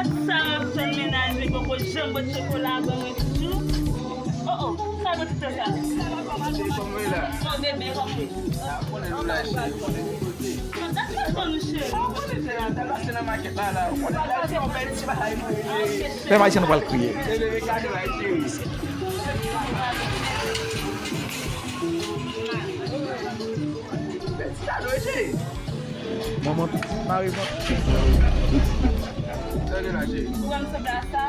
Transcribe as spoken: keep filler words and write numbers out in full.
Sa m ap tann mennaj li poko janm pot chokola ban mwen toujou. Oh, oh, sa gen tout tan sa? Kòman w ye la? Mwen byen, kòman w ye? A, konnen nou la, cheri, konnen tout kote. Non, dat fè fò nou, cheri. Ou konnen se la, dat pase nan makèt la, la. Ou konnen la, se yon bèl ti bagay nou ye. Pèp ayisyen nou pral kriye. Se bebe kado la, cheri. Bèl ti kado, cheri. Manman pitit mare manman. Tande la, cheri. Ou wè m sanble a sa?